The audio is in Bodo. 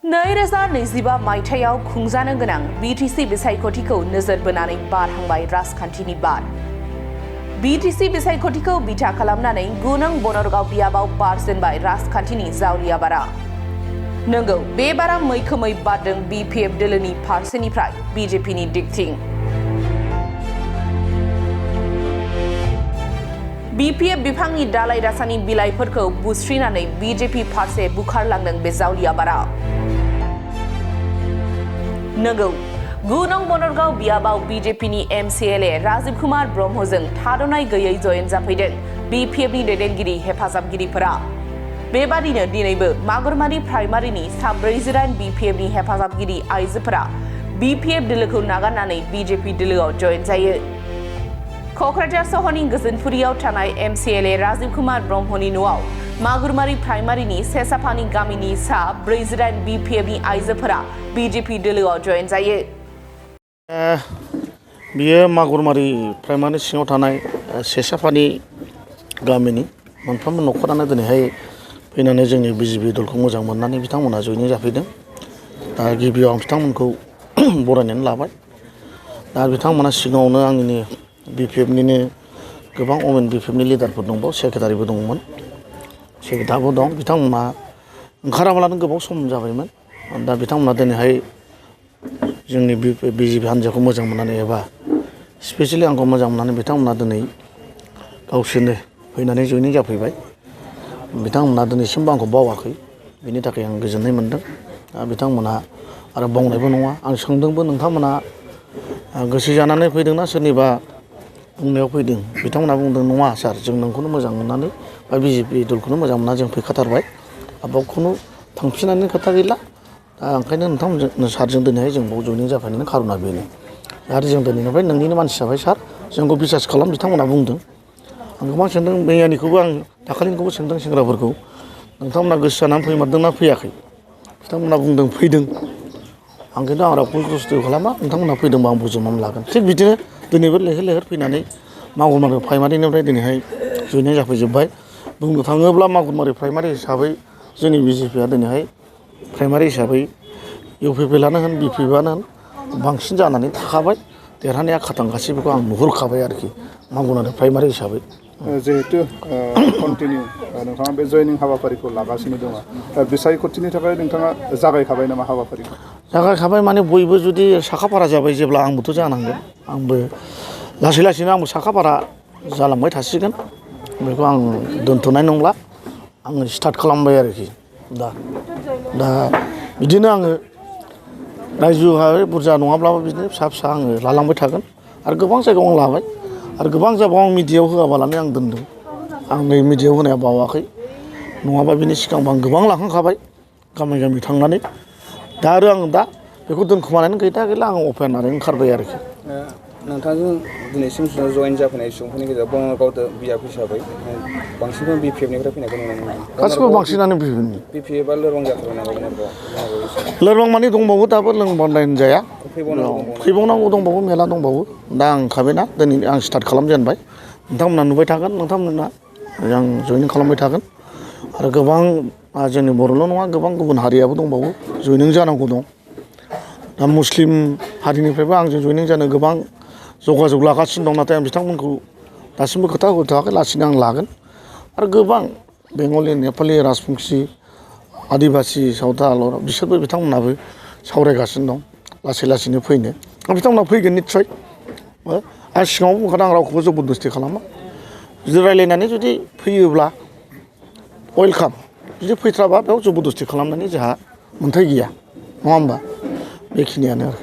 2025 मायथाइयाव खुंजानो गोनां BTC बिसायख'थिखौ नोजोर बोनानै बारहांबाय राजखान्थिनि बार। BTC बिसायख'थिखौ बिथा खालामनानै गुनं बनरगाव बियाबाव बारजेनबाय राजखान्थिनि जावलिया बारा। नंगौ, बे बारा मैखोमै बारदों BPF दोलोनि फारसेनिफ्राय BJPनि दिगथिं। BPF बिफांनि दालाय दासानि बिलाइफोरखौ बुस्रिनानै BJP फारसे बुखारलांदों बे जावलिया बारा। नंगौ, 9 नं बनरगाव बियाबाव BJPनि MCLA राजीव कुमार ब्रह्मजों थाद'नाय गैयै जयेन जाफैदों BPFनि दैदेनगिरि हेफाजाबगिरिफोरा। बेबादिनो दिनैबो मागुरमारि प्राइमारिनि सा 48 BPFनि हेफाजाबगिरि आइजोफोरा BPF दोलोखौ नागारनानै BJP दोलोआव जयेन जायो। क'क्राझार सहरनि गोजोनपुरियाव थानाय MCLA राजीव कुमार ब्रह्मनि न'आव मागुरमारि प्राइमारिनि सेसाफानि गामिनि सा 48 BPFनि आइजोफोरा BJP दोलोआव जयेन जायो। बियो मागुरमारि प्राइमारि सिङाव थानाय सेसाफानि गामिनि मोनफ्रोमबो न'खरानो दिनैहाय फैनानै जोंनि BJP दलखौ मोजां मोननानै बिथांमोना जयेन जाफैदों। दा गिबियाव आं बिथांमोनखौ बरायनानै लाबाय। दा बिथांमोना सिगाङावनो आंनि BPFनिनो गोबां अमेन BPFनि लिडारफोर दंबावो, सेक्रेटारिबो दंमोन, सेक्रेटारिबो दं। बिथांमोना ओंखाराब्लानो गोबाव सम जाबायमोन। दा बिथांमोना दिनैहाय जोंनि BJP हान्जाखौ मोजां मोननानै एबा स्पेसियेलि आंखौ मोजां मोननानै बिथांमोना दिनै गावसोरनो फैनानै जयेन जाफैबाय। बिथांमोना दिनैसिमबो आंखौ बावाखै, बेनि थाखाय आं गोजोननाय मोन्दों। दा बिथांमोना आरो बावनायबो नङा। आं सोंदोंबो, नोंथांमोना गोसो जानानै फैदोंना सोरनिबा बुंनायाव फैदों? बिथांमोना बुंदों, नङा सार, जों नोंखौनो मोजां मोननानै बा BJP दलखौनो मोजां मोननानै जों फैखाथारबाय। बाव खुनु थांफिननायनि खोथा गैला। दा ओंखायनो नोंथांमोन सारजों दिनैहाय जों बाव जयेन जाफैनायनि खार'ना बेनो। आरो जों दिनैनिफ्राय नोंनिनो मानसि जाबाय सार, जोंखौ बिसास खालाम, बिथांमोना बुंदों। आं गोबां सोंदों, मैयानिखौबो आं दाखालिनिखौबो सोंदों सेंग्राफोरखौ, नोंथांमोना गोसो जानानै फैमारदोंना फैयाखै? बिथांमोना बुंदों फैदों। आं खिन्थु आं रावखौबो खस्थ' खालामा, नोंथांमोना फैदोंबा आं बजबनानै लागोन। थिग बिदिनो दिनैबो लैहोर लैहोर फैनानै मागुरमारि प्राइमारिनिफ्राय दिनैहाय जयेन जाफैजोब्बाय। बुंनो थाङोब्ला मागुरमारि प्राइमारि हिसाबै जोंनि BJPआ दिनैहाय प्राइमारि हिसाबै UPPआनो होन BPFआनो होन बांसिन जानानै थाखाबाय। देरहानाया खाथां गासैबोखौ आं नुहुरखाबाय आरोखि मागुरमारि प्राइमारि हिसाबै। जिहेतु कन्टिनिउ नोंथाङा बे जयनिं हाबाफारिखौ लागासिनो दङ, बिसायख'थिनि थाखाय नोंथाङा जागायखाबाय नामा हाबाफारिखौ? जागायखाबाय माने बयबो जुदि साखाफारा जाबाय जेब्ला आंबोथ' जानांगोन। आंबो लासै लासैनो आंबो साखाफारा जालांबाय थासिगोन। बेखौ आं दोनथ'नाय नंला, आङो स्टार्ट खालामबाय आरोखि। दा बिदिनो आङो रायजोआव बुरजा नङाब्लाबो बिदिनो फिसा फिसा आङो लालांबाय थागोन। आरो गोबां जायगायाव आं लाबाय, आरो गोबां जायगायाव आं मिडियायाव होआबालानो आं दोनदों। आं नै मिडियायाव होनाया बावाखै, नङाबा बिनि सिगांबो आं गोबां लाखांखाबाय गामि गामि थांनानै। दा आरो आं दा बेखौ दोनखोमानानै गैला आं अपेनारि ओंखारबाय आरोखि। नोंथांजों दिनैसिम जयेन जाफैनाय सुबुंफोरनि गेजेराव बनरगाव बियाब हिसाबै बांसिनखौ BPFनिफ्राय फैनायखौ नुनो मोनदों। गासिबो बांसिनानो BPFनि। BPFआ लोरबां जाथारबाय नामा बनरगावआव? लोरबां माने दंबावो, दाबो लोंबांनाय जाया। फैबावनांगौ दंबावो, मेला दंबावो। दा आं ओंखारबायना, दिनै आं स्टार्ट खालामजेनबाय। नोंथांमोना नुबाय थागोन, नोंथांमोना आं जयेन खालामबाय थागोन। आरो गोबां जोंनि बर'ल' नङा, गोबां गुबुन हारियाबो दंबावो जयेन जानांगौ दं। दा मुस्लिम हारिनिफ्रायबो आंजों जयेन जानो गोबां जगाजग लागासिनो दं। नाथाय आं बिथांमोनखौ दासिमबो खोथा होथ'वाखै, लासैनो आं लागोन। आरो गोबां बेंगलि, नेपालि, राजबंसि, आदिबासि, सावथाल बिसोरबो बिथांमोनाबो सावरायगासिनो दं लासै लासैनो फैनो। बिथांमोना फैगोन निस्सय। आं सिगाङाव बुंखादों, आं रावखौबो जबरदस्ति खालामा। जुदि रायज्लायनानै जुदि फैयोब्ला वेलकाम, जुदि फैथ्राबा बेयाव जबरदस्ति खालामनायनि जोंहा मोन्थाय गैया, नङा होमबा? बेखिनियानो आरो।